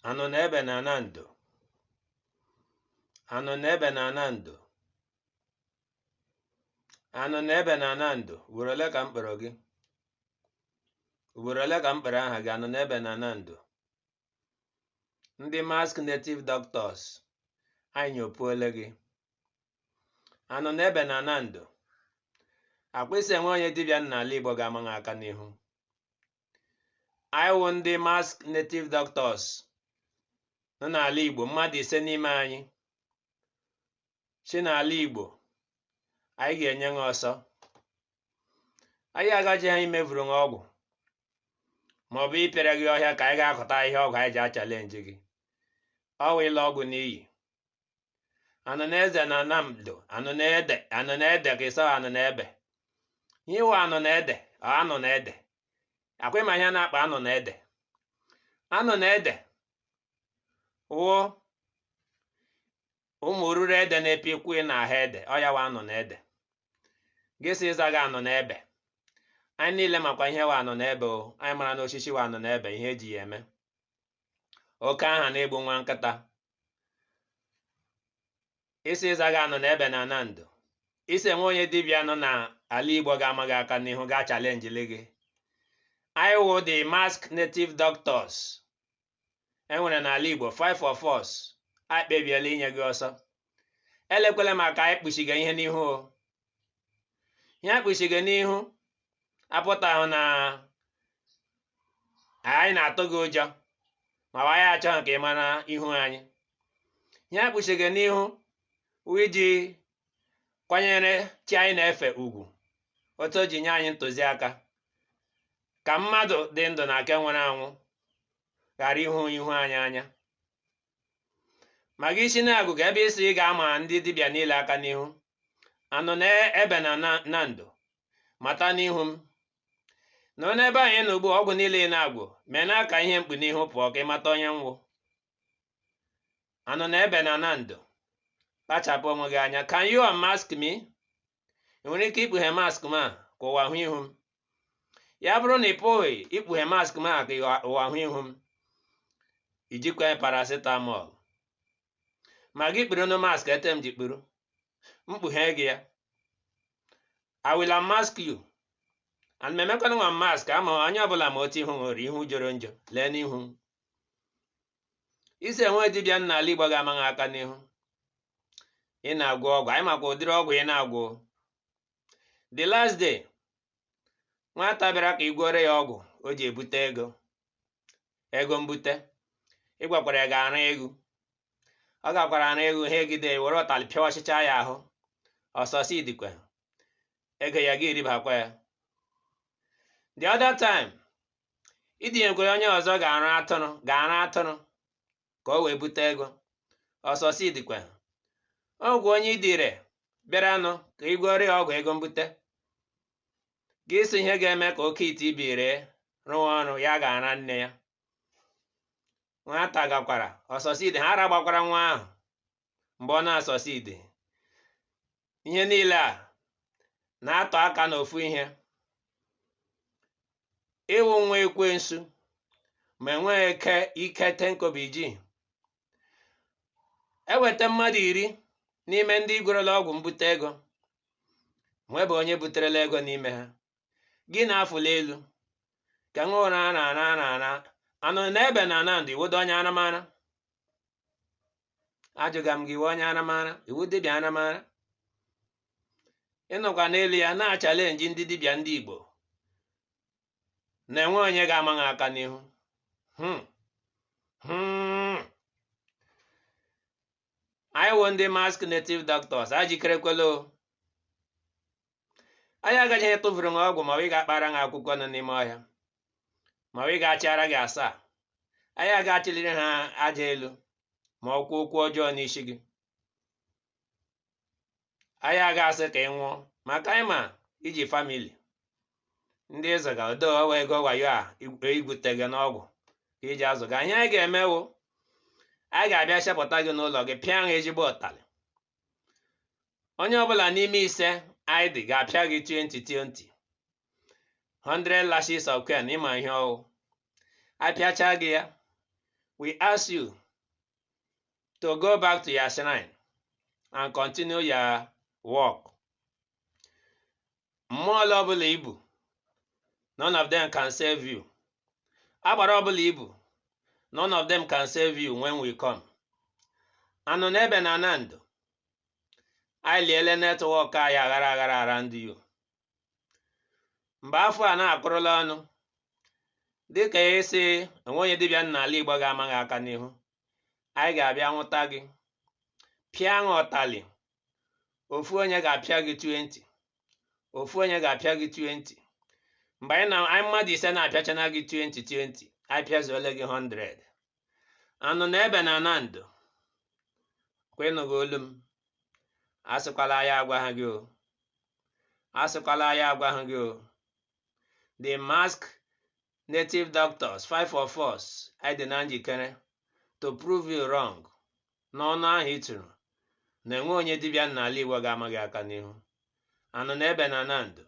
Anọ na ebe na Nando. Anọ na ebe na Nando. Anọ na ebe na Nando. Ugboro ole ka m kpọrọ gị? Ugboro ole ka m kpọrọ aha gị? Anọ na ebe na Nando. Ndị Mask Native Doctors, anyị nyopuole gị. Anọ na ebe na Nando. Akwụsị enwe onye dibịa n'ala Igbo ga-ama ha aka n'ihu. Anyị wụ ndị Mask Native Doctors nọ n'ala Igbo, mmadụ 5 n'ime anyị si n'ala Igbo, anyị ga-enye ha ọsọ. Anyị agaghị ha imevuru ha ọgwụ ma ọ bụ ịpịara gị ọhịa ka anyị ga-akọta ihe ọgwụ anyị ji a-challenge gị. Ọ wụ ịla ọgwụ n'iyi. Anọ na eze na Nnamdụ, anọ na ede, anọ na ede ka ịsọ anọ na ebe. Ihe ịwụ anọ na ede, ọ anọ na ede. Akwa ịma ihe na-akpa anọ na ede. Anọ na ede wụ ụmụ oruru ede na-epikwu n'ahụ ede, ọ ya wụ anọ na ede. Gị sị ịza gị anọ n'ebe. Anyị niile makwa ihe wụ anọ n'ebe o. Anyị mara na osisi wụ anọ n'ebe, ihe eji ya eme. Oke aha na-egbu nwa nkịta. Isi ịza gị anọ n'ebe na Nando. Isi enwe onye dibịa nọ n'ala Igbo ga-ama gị aka n'ihu ga challenge gị. Anyị wụ the Mask Native Doctors. E nwere n'ala Igbo 5 of us. Anyị kpebiela inye gị ọsọ. Elekwela maka anyị kpuchiga ihe n'ihu o. Ihe akpuchiga n'ihu apụtaghị na anyị na-atụ gị ụjọ ma anyị achọghị ka ị mara ihu anyị. Ihe akpuchiga n'ihu wụ iji kwanyere chi anyị na-efe ugwu, otu o ji nye anyị ntụziaka ka mmadụ dị ndụ na nke nwere anwụ ghara ihu ihu anyị anya. Ma gị si na-agụ ka ebe isi ị ga-ama ndị dibịa niile aka n'ihu. Anọ na ebe na Nando, mata n'ihu m. Nọ n'ebe anyị nọ ugbu a, ọgwụ niile ị na-agwụ mee na ka ihe mkpu n'ihu pụọ ka ị mata onye nwụ. Anọ na ebe na Nando, kpachapụ onwe gị anya. Can you unmask me? Ị nwere ike ikpughe mask m a ka ụwa hụ ihu m? Ya bụrụ na ị pụghị ikpughe mask m a ka ụwa hụ ihu m, ijikwa paracetamol. Ma gị kpuru mask ete m ji kpuru, mkpughe gị ya. I will unmask you. And memekwana nwa mask ama onye ọbụla ma otu ihu nwere ihu jọrọ njọ, lee n'ihu m. Isi enwe dibịa n'ala Igbo ga-ama ha aka n'ihu. Ị na-agwọ ọgwụ, anyị makwa ụdịrị ọgwụ ị na-agwọ. The last day, nwata bịara ka ị gwọrọ ya ọgwụ o ji ebute ego. Ego mbute. Ị gwakwara ya ga-ara ego. Ọ gakwara ara ego ha egide were ụtalị pịawasịcha ya ahụ. Ọsọsọ idikwa. Ego ya gị ribakwa ya. The other time, itinyekwara onye ọzọ ga-arụ atụrụ ga-ara atụrụ ka o wee bute ego. Ọsọsọ idikwa. Ọgwụ onye idire bịaranụ ka ị gwọrọ ya ọgwụ ego mbute. Gị sị ihe ga-eme ka oke ite ibire rụwa ọrụ ya ga-ara nne ya. Nwata gakwara ọsọsọ ide ha ara gbakwara nwa ahụ mgbe ọ na-asọsọ ide. Ihe niile a na-atọ aka n'ofu ihe. Ịwụ nwa ekwensu ma enweghị ike ike tenkobi ji. Eweta mmadụ 10 n'ime ndị gwọrọla ọgwụ mbute ego, nwebe onye buterela ego n'ime ha. Gị na-afụli elu ka nwa ụra na ara na ara anọ na ebe na Nando, iwodo onye aramara. Ajụga m gị, iwe onye aramara, iwu dibịa aramara. Ịnọkwa n'elu ya na-a-challenge ndị dibịa ndị Igbo na-enwe onye ga-ama ha aka n'ihu. Anyị wụ ndị Mask Native Doctors ajikerekwela o. Anyị agaghị etụfuru ha ọgwụ ma ọ ga-akpara ha akwụkwọ nọ n'ime ọhịa ma ọ ga-achịara gị asaa. Anyị aga-achịliri ha aja elu ma ọ kwuo okwu ọjọọ n'isi gị. Anyị aga asị ka ị nwụọ maka anyị ma iji family ndị ịzụga odo ọwa ego wayo a igwute gị n'ọgwụ ka iji azụga. Ihe anyị ga-emewo, anyị ga-abịa chepụta gị n'ụlọ gị, pịa ha ezigbo ụtalị. Onye ọbụla n'ime 5 anyị dị ga-apịa gị 20 20 100 lashes of cane. Ịma ihe ọwụ apịacha gị ya. We ask you to go back to your shrine and continue your work. Mmụọ ọbụla ibu, none of them can save you. Agbara ọbụla ibu, none of them can save you when we come. Anụ n'ebe na Nando, anyị liele network anyị aghara aghara around you. Mgbe afọ a na-akụrụla ọnụ, dịka esi enwe onye dibịa n'ala Igbo ga-ama gị aka n'ihu, anyị ga-abịa nwụta gị, pịa ṅụ ụtalị. Ofu onye ga-apịa gị 20, ofu onye ga-apịa gị 20. Mgbe anyị na anyị mmadụ 5 na-apịachana gị 20 20, anyị pịazuole gị 100. Anụ na ebe na Nando, kwenụghị olu m. Asịkwala ya agwa ha gị o, asịkwala ya agwa ha gị o. The mask native doctors, five of us, anyị dị na njikere to prove you wrong n'ọnụ ahụ ị tụrụ na enwe onye dibịa n'ala Igbo ga-ama gị aka n'ihu. Anụ na ebe na Nando,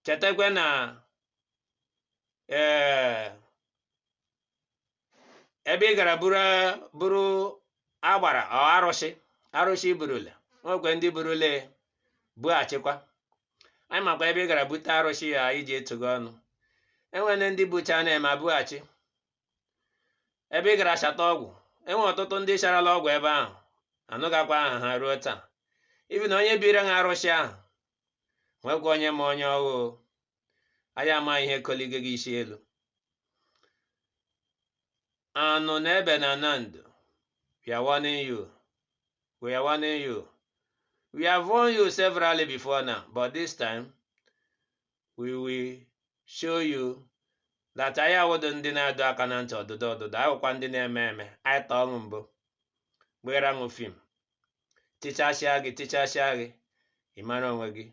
chetakwa na ee ebe ị gara buru buru agbara ọ arụsị arụsị burule, nwekwe ndị burule bughachikwa. Anyị makwa ebe ị gara bute arụsị ya iji etugo ọnụ. Enwere ndị bucha na-eme abughachi. Ebe ị gara chata ọgwụ, enwe ọtụtụ ndị charala ọgwụ ebe ahụ, anụgakwa aha ha ruo taa. Ibi na onye biri ha arụsị ahụ, nwekwa onye ma onye ọghụ. Anyị ama ihe kolige gị isi elu. Anụ na ebe na Nando, we are warning you, we are warning you. We have warned you severally before now, but this time we will show you that anyị awụdụ ndị na-adọ aka na ntị ọdụdọ ọdụdọ. Anyị ndị na-eme eme. Anyị tọọ ọṅụ mbụ gbere aṅụ fim, tichasịa gị, tichasịa gị, ị mara onwe gị.